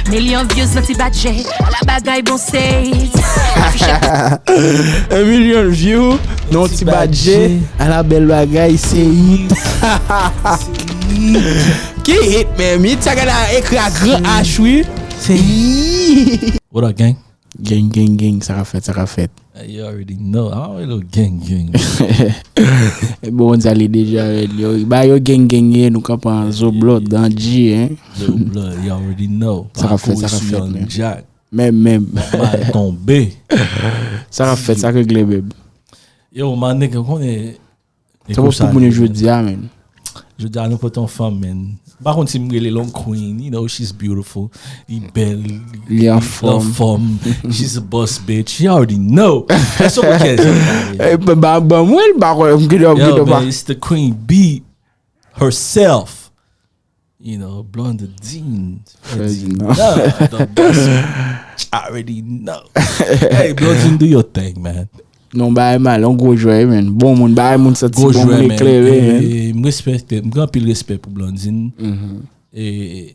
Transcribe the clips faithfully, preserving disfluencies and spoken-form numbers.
Milyon views nan ti badje, ala bagay bon se. Un million view nan ti badje, ala bèl bagay se it. Ki hit, men? Hit sa gade ekri a gran H wi. Se hit. What up, gang? Gang, gang, gang, sa ka fèt, sa ka fèt. Uh, you already know. I don't really gang gang. Bon, sa li deja red yo. Ba yo gang gang ye, nou ka pran zo blood dan G, hein. Zo blood, you already know. Sa ka fèt, sa ka fèt, Jack. Menm, menm. Mal tonbe. Sa ka fèt, sa ka regle, babe. Yo, my nigga, konnen Sa pou moun yo jodi a, men. Jodi a nou pote yon fanm, men. M pa konn si m rele l yon queen, you know, she's beautiful. Li bèl, li anfòm. She's a boss bitch. You already know. That's what we can say. Ba ban mwen, ba kwè m ki dòm ki dòm. It's the queen bee herself. You know, Blondine Ferdinand. Already know. Hey, Blondine, do your thing, man. Non, bagay mal, yon gwo jwè, men. Bon moun, bagay moun santi, bon moun eklere, men. M respekte, m gen anpil respè pou Blondine. E,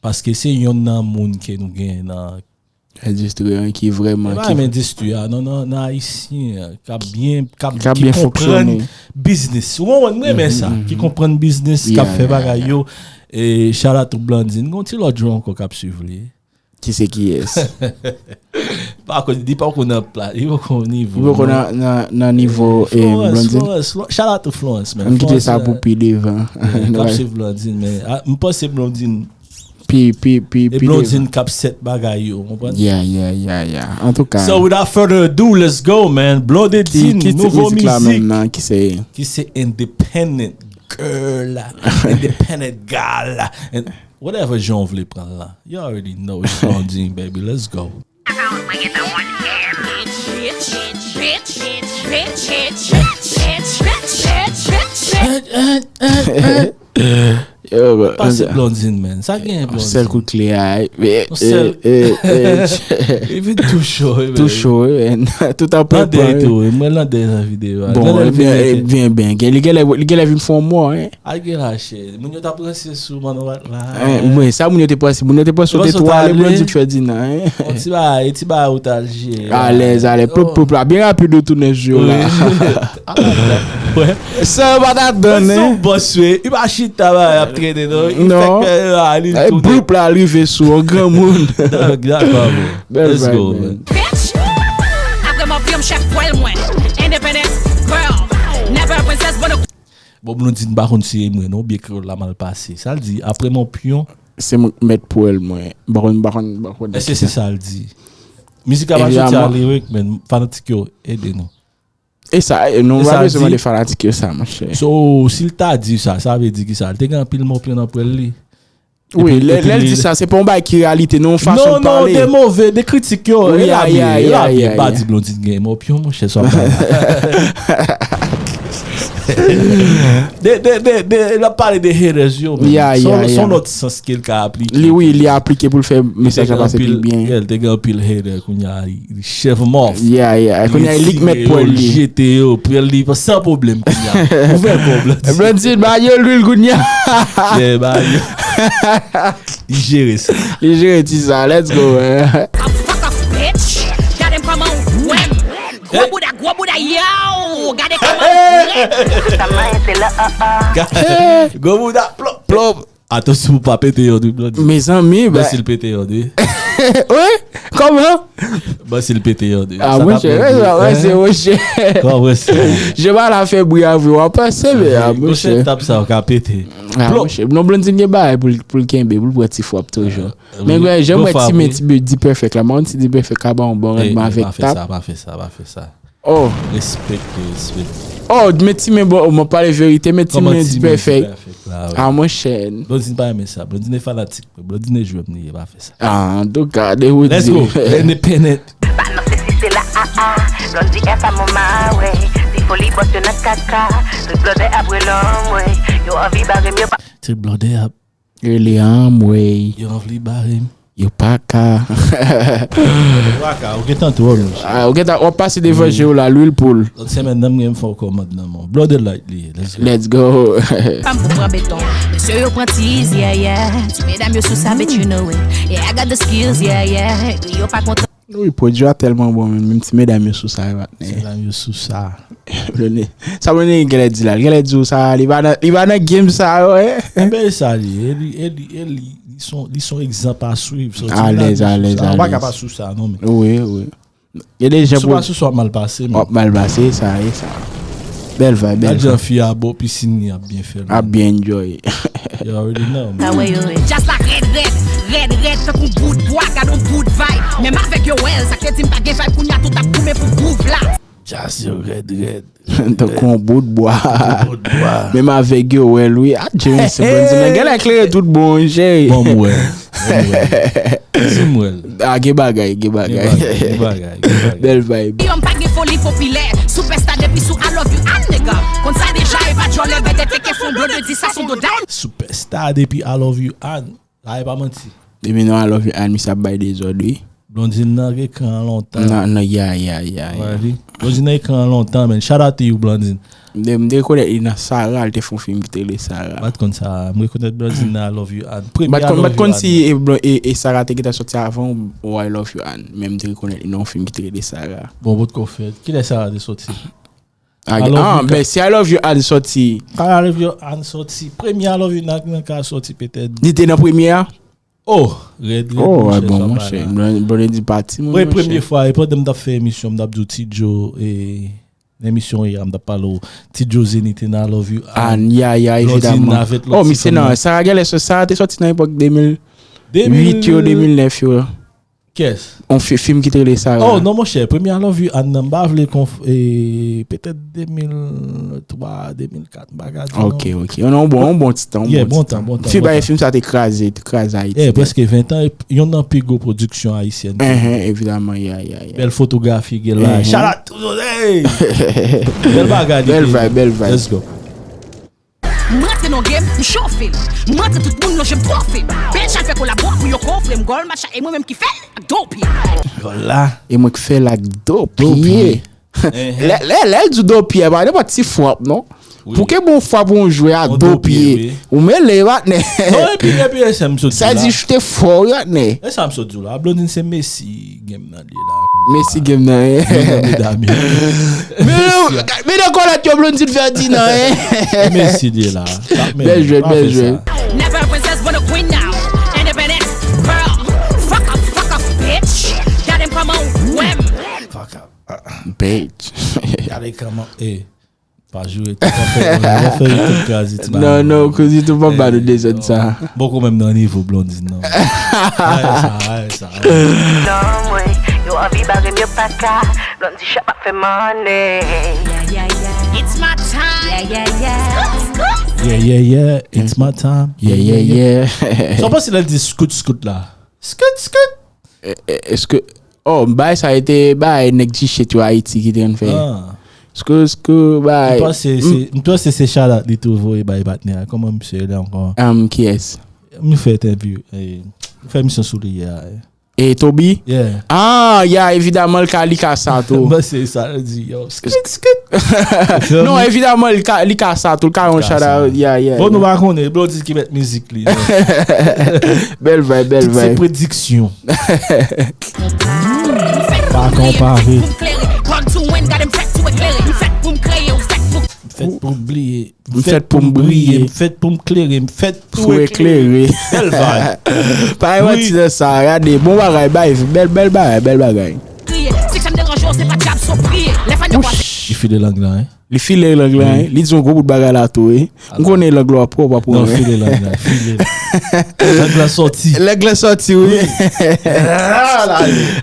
paske se yonn nan moun ke nou gen nan endistri an ki vrèman. E pa menm endistri a, non, non, nan ayisyen k ap byen, k ap ki konprann biznis. Ou konprann, mwen renmen sa. Ki konprann biznis, k ap fè bagay yo. E shout out to Blondine. Gon ti lòt jwè ankò k ap swiv li. Ki se kiyès? Pa konn, li poko nan pla, li poko nivo. Li poko nan, nan, nan nivo Blondine. Florence, shout out to Florence, man. M kite sa pou pi devan. K ap swiv Blondine, men m panse Blondine pi, pi, pi, pi devan. E Blondine k ap set bagay yo, ou konprann? Yeah, yeah, yeah, yeah. Antouka. So without further ado, let's go, man. Blondedine, nouvo mizik. Ki se? Ki se Independent Girl, Independent Gal. Whatever jan w vle pran l la. You already know it's Blondine, baby. Let's go. Yo, bro. Pase Blondine, man. Sa gen Blondine. Sèl kout kle a. Li vin tou cho, wi. Tou cho, wi. Tout apre. Lande tou, wi. Mwen lande nan videyo a. Bon, byen, byen. Li genlè vin fè yon mò, hein. Al gen lache. Moun yo t ap ranse sou Manno White la. Mwen, sa moun yo te panse. Moun yo te panse w te twò ale Blondine Ferdinand, hein. Yon ti bagay, ti bagay ou t al jere. Alèz, alèz. Plop, plop, la. Byen rapid ou tounen sou yo la. Sa yo pa t atann, hein. Yon bòs, wi. Li pa chita, ba, ap trennen, non. Li fèk fè la, li tounen. Bloup la, rive sou yon granmoun. Dakò, bro. Let's go, man. Apre m anvi m chèf pwèl mwen. Independent girl. Never a princess, but a Bon, Blondine, m pa konn si e mwen non, oubyen kreyòl la mal pase. Sa l di, apre m yon pyon. Se mwen k mèt pwèl mwen. M pa konn, m pa konn, m pa konn. Èske se sa l di? Mizik la pa soti a lirik, men fanatik yo, ede nou. E sa, nou pa bezwen mande fanatik yo sa, monchè. So, si l ta di sa, sa vle di ki sa? Li te gen anpil mòpyon nan pwèl li? Wi, lè l di sa, se pa yon bagay ki reyalite, non, yon fason l pale. Non, non, de move, de kritik yo, e labyen, e labyen. Pa di Blondine gen mòpyon, monchè, sa w ap bay la. De, de, de, de, l ap pale de haters yo, men. Se yon lòt sans ke l ka aplike. Li, wi, li aplike pou l fè mesaj la pase pi byen. Li te gen anpil hater, kounye a, li chèf mòf. Kounye a, li k mèt pwèl li. Li jete yo, pwèl li, san pwoblèm, kounye a. Ouvè pwèl la. Blondine, ba yo lwil kounye a. Li jere sa. Li jere ti sa. Let's go, man. Gade m kòman w wè m. Gwo bouda, gwo bouda, yow. Gade kòman w wè m. Gwo bouda, plop, plop. Atansyon pou pa pete yon wi, Blondine. Mezanmi, ba. Bèsi l pete yon wi. Wi? Kòman? Bèsi l pete yon wi. Ah, monchè, wè, wè, wè, se monchè. Kòman se? Je pa la fè bri avè w, w ap panse, men, ah, monchè. Tap sa, w ka pete. Ah, monchè. Non, Blondine gen bagay pou l, pou l kenbe, pou l pran ti fwap toujou. Men, men, jan m wè ti men ti D-Perfect la, m wè ti D-Perfect ka ba yon bon randman avèk tap. Pa fè sa, pa fè sa, pa fè sa. Oh. Respekte, respekte. Oh, men ti men bon, mwen pale verite, men ti men D-Perfect. Ah, monchè. Blondine pa renmen sa. Blondine fanatik mwen. Blondine jwè m li ye, pa fè sa. Ah, antouka, de ou di. Let's go. Independent. Ba nou se si se la a a. Blondie F a mon ma, wey. Ti foli bòs yo nan kaka. Trip blòdè ap rele anmwey. Yo anvi bare m, yo pa. Trip blòdè ap. Rele anmwey. Yo anvi bare m. Yo pa ka. Yo pa ka, ou gentan twò lous. Ah, ou gentan, w ap pase devan je w la, lwil poul. Lòt semèn nan, m gen fò kòmand nan men w. Blooded Light li ye, let's go. Let's go. Pa m pou pran beton. Mesye yo pran tiz, yeah, yeah. Ti medam yo sou sa, bet you know it. Yeah, I got the skills, yeah, yeah. Yo pa kontan. Wi, pwodui a tèlman bon, men menm ti medam yo sou sa, yo pa t. Ti medam yo sou sa. Sa mwen genlè di la, genlè di w sa, li pa nan, li pa nan game sa yo, eh. Enben, e sa li, e li, e li, e li, li son, li son egzanp a swiv. So, ti medam yo sou sa, ou pa ka pa sou sa, non, men. Wi, wi. Gen de jan pou. Si w pa sou sa, w ap mal pase, men. W ap mal pase, sa, e sa. Bèl vibe, bèl vibe. Gad jan fi a bò pisin li ap byen fè l. Ap byen enjoy. You already know, man. Sa wè yo ye. Djaz la rèd, rèd, rèd, rèd, tankou bout bwa, gad on bout vibe. Menm avèk yo wè l, sa k te di m pa gen vibe, kounye a tout ap goumen pou groove la. Djaz yo rèd, rèd. Tankou on bout bwa. Bout bwa. Menm avèg yo wè l, wi. Ah, James Bronson nan genlè klere tout bon, cheri. Bon, m wè. Bon, m wè. Si m wè l. Ah, gen bagay, gen bagay. Gen bagay, gen bagay, gen bagay. Bèl vibe. Yo, m pa gen foli popilè. Superstar depi sou I love you, ah, nigga. Konn sa deja, e pa djòlè, bèdè teke fon, blonde di sa son doday. Superstar depi I love you, ah. Sa e pa manti. Depi nan I love you, Ann, misye ap bay dezòd, wi. Blondine nan gen kan an lontan. Nan, nan, ya, ya, ya, ya. Wè, wi. Blondine nan gen kan an lontan, men. Shout out to you, Blondine. M te, m te rekonèt li nan Sarah, li te fè yon fim ki te rele Sarah. M pa t konn Sarah. M rekonèt Blondine nan I love you, Ann. Premye I love you, Ann. M pa t konn, m pa t konn si e, Blo-, e, e Sarah te gentan soti avan ou, ou I love you, Ann. Men m te rekonèt li nan yon fim ki te rele Sarah. Bon, bout kou fèt. Kilè Sarah te soti? Ah, ah, ben, si I love you, Ann soti. I love you, Ann soti. Premye I love you, nan, nan ka soti petèt. Li te nan premye a? Oh, rèd, rèd, oh, monchè, bon, monchè. Blondedy pati, mon monchè. Premye fwa, e pandan m t ap fè emisyon, m t ap di w Ti Joe, e, nan emisyon yè, m t ap pale w, Ti Joe Zenith, and I love you, Ann. Ann, ya, ya, evidaman. Oh, misye nan, Sarah genlè, Sarah te soti nan epòk de mil uit yo, de mil nèf yo. Kiyès? On fi-, fim ki te rele Sarah. Oh, non, monchè, premye I love you, Ann nan, m pa vle konf-, e, petèt de mil twa, de mil kat, m pa ka di non. Ok, ok. On, on bon, on bon ti tan, on bon ti tan. Fi bay fim sa te kraze, te kraze Ayiti. Eh, prèske ven tan, e, yonn nan pi gwo pwodiksyon ayisyèn. Evidaman, ya, ya, ya. Bèl fotografi, gen la. Shout out to, hey! Bèl bagay, bèl vibe, bèl vibe. Let's go. M rantre nan game, m chofe l. M rantre tout moun lonje m twofe. Bèl chay fè kolabo pou yo kofre m gòl match la, e mwen menm ki fè l ak do pye. Gòl la. E mwen ki fè l ak do pye. Lè, lè, lè l di do pye, pa nenpòt ti frap, non. Pou ke bon frap yon jwè a do pye. Ou mele, patnè. Non, epi, epi, e sa m sot di la. Sa di choute fò, patnè. E sa m sot di la. Blondine se Messi game nan li ye la. Messi game nan, eh. Li nan medam yo. Men, men nan kòlèt yo, Blondine Ferdinand, eh. Messi li ye la. Bèl jwèt, bèl jwèt. Never a princess, but a queen now. Independence, girl. Fuck up, fuck up, bitch. Gade m kòman w wè m. Fuck up. Bitch. Gade kòman, eh. Pa joure, tou pa fè, pa fè YouTube kraze ti bagay. Non, non, kouz YouTube pa ba nou dezòd sa. Bon, kanmenm nan nivo Blondine, non. Ay, sa, ay, sa. Non, mwen, yo anvi bare m, yo pa ka. Blondie Shop ap fè money. Yeah, yeah, yeah. It's my time. Yeah, yeah, yeah. Yeah, yeah, yeah. It's my time. Yeah, yeah, yeah. Sa w panse lè l di scoot, scoot la? Scoot, scoot. E, e, èske, oh, bay sa yo te bay nèg G-Shit yo Ayiti ki te konn fè. Ah. Èske, èske bay. M panse se, m panse se shout out li tou voye bay patnè a. Kòman misye rele ankò? Um, kiyès? M fè entèvyou, eh, m fè emisyon sou li yè a, eh. E Toby? Yeah. Ah, ya, evidaman, li ka, li ka sa tou. M panse sa, li di, yo, skit, skit. Non, evidaman, li ka, li ka sa tou, li ka yon shout out, ya, ya. Bon, nou pa konnen, Blondie ki mèt mizik li, non. Bèl vibe, bèl vibe. Tout se prediksyon. Pa konpare. Born to win, gade m fèt tou eklere. M fèt pou m kreye, ou fèt pou. M fèt pou m bliye. M fèt pou m briye, m fèt pou m klere, m fèt pou eklere. Bèl vibe. Pa gen manti nan sa, gade, bon bagay, bay, bèl, bèl bagay, bèl bagay. Kriye, si sa m deranje w, se pa dyab, so priye. Lè fany yo kwaze. Li file lang lan, hein? Li file lang lan, hein? Li di yon gwo bout bagay la tou, wi. M konnen lang lan pwòp, pwòp, non, file lang lan, file. Lang lan sòti. Lang lan sòti, wi.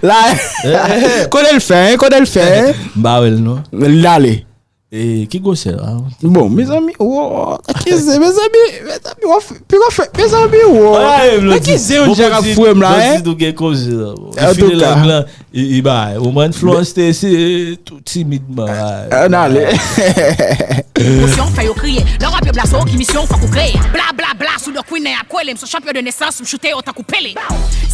La, kote l fè, hein? Kote l fè, hein? M pa wè l, non. L ale. E, ki gwosè la? Bon, mezanmi, wo, akize, mezanmi, mezanmi, w ap fè, pi w ap fè, mezanmi, wo. Akize yon djak ap foure m la, hein? Blondie tou gen koze la, bon. Li file lang lan, e, e bay. Ou mwen Florence te se tou timidman. Ann ale. Emosyon fè yo kriye. Lè w ap yo blaso, ki misyon fòk ou kreye. Bla, bla, bla, sou do Queen ap kwele. M se chanpyon de nesans, m choute yo tankou Pele.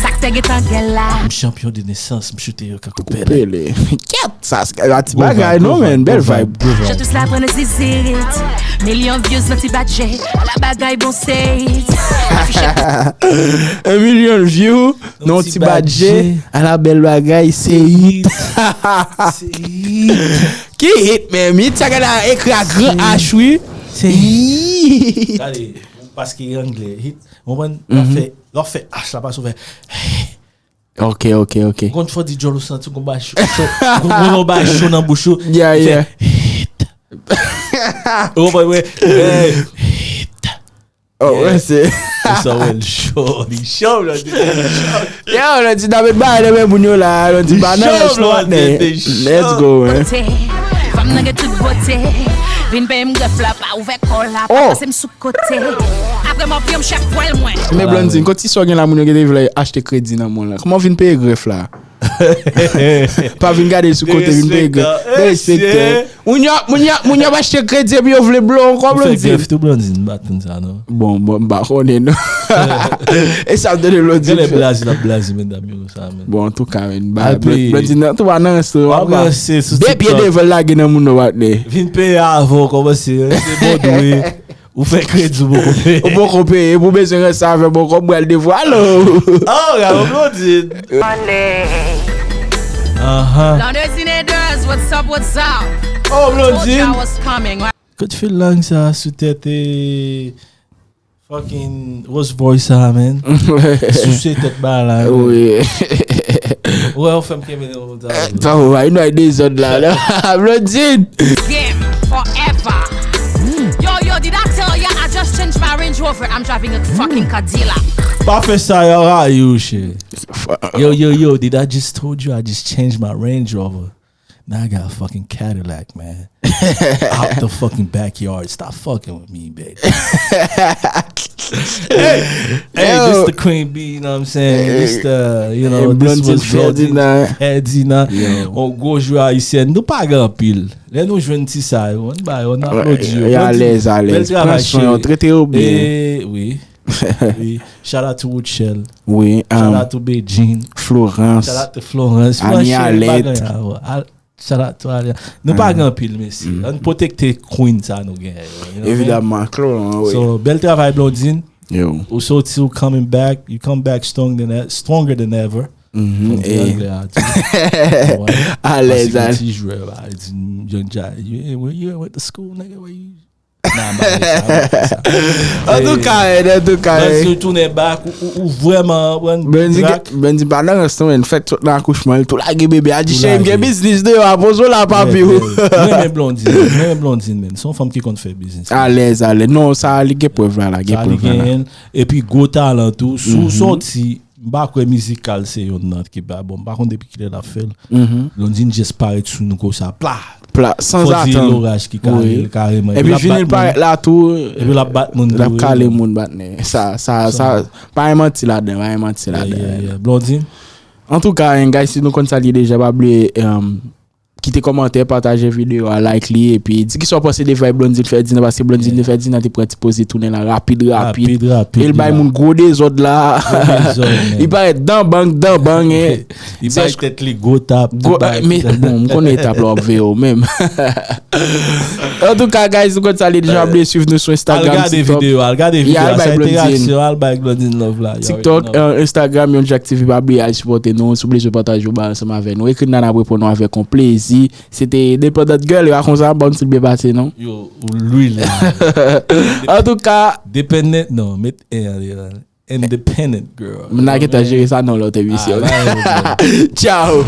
Sa k Gentan gen la. M chanpyon de nesans, m choute yo kankou Pele. Pele. Kèt, sa se pa ti bagay non, man. Bèl vibe. Gwo vibe. Jan tous la pran nan zizit. Milyon views nan ti badje. Ala bagay bon se hit. Afiche. Un million view nan ti badje. Ala bèl bagay se hit. Se hit. Ki hit, men? Hit sa gade ekri a gran H, wi. Se hit. Gade, paske anglè, hit. Ou konprann? Lè w fè, lè w fè H la, pa sou fè. Ok, ok, ok. Ou konn fò di djòl ou santi gon bagay cho, cho, gon, gon bagay cho nan bouch ou. Yeah, yeah. Ou konprann, wi? Oh, wè, se. Ou sa wè l cho, li cho, Blondine, li cho. Yo, Blondine, n ap met bagay nan men moun yo la, Blondine, pa nan rès nou atnè. Let's go, man. Fanm nan gen tout bote. Vin peye m grèf la, pa ouvè kò la, pa pase m sou kote. Apre m anvi yon chèf pwèl mwen. Men Blondine, kote sa w gen la moun yo gen te vle achte kredi nan moun lan? Kòman w vin peye grèf la? Pa vin gade l sou kote, vin peye grèf. Derespektan. Moun yo, moun yo, moun yo ap achte kredi epi yo vle blow ankò, Blondine. Ou fè grèf tou, Blondine, m pa t konn sa non. Bon, bon, m pa konnen non. E sa m tande Blondine fè. Genlè blaze l ap blaze medam yo sa menm. Bon, antouka, men, Blondine nan tou pa nan rès tou. De pye devan l lage nan moun nan, patnè. Vin peye avan w kòmanse, se bon dwe. Ou fè kredi, ou poko peye. Ou poko peye, pou bezwen rès avè m ankò, m pral devwale w. Oh, gade Blondine. Monday. Aha. Blondine does, what's up, what's up? Oh, Blondine. Told you I was coming, right? Kote fil lang sa sou tèt e fucking Rolls Royce sa, man? Sou se tèt ba la, man. Wi. Ou wè, ou fè m kenbe nan konsa. Sa ou va, nou ay dezòd la, la. Blondine. Game forever. Yo, yo, did I tell ya I just changed my Range Rover? I'm driving a fucking Cadillac. Pa fè sa, y a rayi w, cheri. Yo, yo, yo, did I just told you I just changed my Range Rover? Now I got a fucking Cadillac, man. Out the fucking backyard. Stop fucking with me, baby. Hey, hey, this the Queen Bee, you know what I'm saying? This the, you know, this was Blondine Ferdinand. Ferdinand. On gwo jwè ayisyen. Nou pa gen anpil. Lè nou jwenn ti sa yo, ann ba yo, ann aplodi yo. Yo alèz, alèz. Bèl travay, cheri. Pran swen yo, trete yo byen. Wi. Wi. Shout out to Woodshell. Wi. Shout out to Bedjine. Florence. Shout out to Florence. Annie Alette. Shout out to Alia. Nou pa gen anpil, mesye. Ann pwotekte queen sa nou gen yo, you know what I mean? Evidamman, Cloran, wi. So, bèl travay, Blondine. Yo. Ou soti, ou coming back, you come back strong than e-, stronger than ever. Fò m di anglè a tou. Alèz, alèz. Ti jwè, ba, di, you, you, you went to school, nigga, where you Antouka, antouka, Blondine, ou tounen back, ou, ou, ou vrèman pran Blondine, Blondine pa nan rès non, men fèk sot nan akouchman, li tou lage bebe a, di cheri m gen biznis deyò a, poze w la, papi. M renmen Blondine, m renmen Blondine, men se yon fanm ki konn fè biznis. Alèz, alèz. Non, sa li gen prèv la, la gen prèv la. Epi gwo talan tou, si w sòti, m pa kwè mizikal se yonn nan ki pa bon. M pa konn depi kilè l ap fè l. Blondine just parèt sou nou konsa, pla! Pla, sanzatann. Fò di loraj ki kale l kareman. Epi vini l parèt la tou. Epi l ap bat moun tou, wi. L ap kale moun, bat nen. Sa, sa, sa, pa gen manti ladan, pa gen manti ladan. Yeah, yeah, yeah. Blondine. Antouka, en, guys, si nou konn sa l ye deja, pa bliye, um, kite kòmantè, pataje videyo a, like li, epi di kisa w panse de vibe Blondine Ferdinand, paske Blondine Ferdinand te pran ti poze tounen la rapid, rapid. Rapid, rapid. E l bay moun gwo dezòd la. Gwo dezòd, man. Li parèt dan bang, dan bang, en. Li bay tèt li gwo tap, gwo, men, bon, m konnen etap la w ap veye w menm. Antouka, guys, nou konn sa l ye deja, pa bliye swiv nou sou Instagram, TikTok. Al gade videyo, al gade videyo, al bay Blondine. Sa enteraksyon, al bay Blondine love la. TikTok, euh, Instagram, Yon Jack T V, pa bliye al sipòte nou. Si w bezwen pataje w bay ansanm avè nou. Ekri n la, n ap reponn ou avèk yon plezi. Se te Depandant Girl, e pa konsa, bon, si l byen pase, non? Yo, ou lwi la. Antouka. Dependent, non, met en an devan l. Independent Girl. M nan gentan jere sa nan lòt emisyon. Tchao.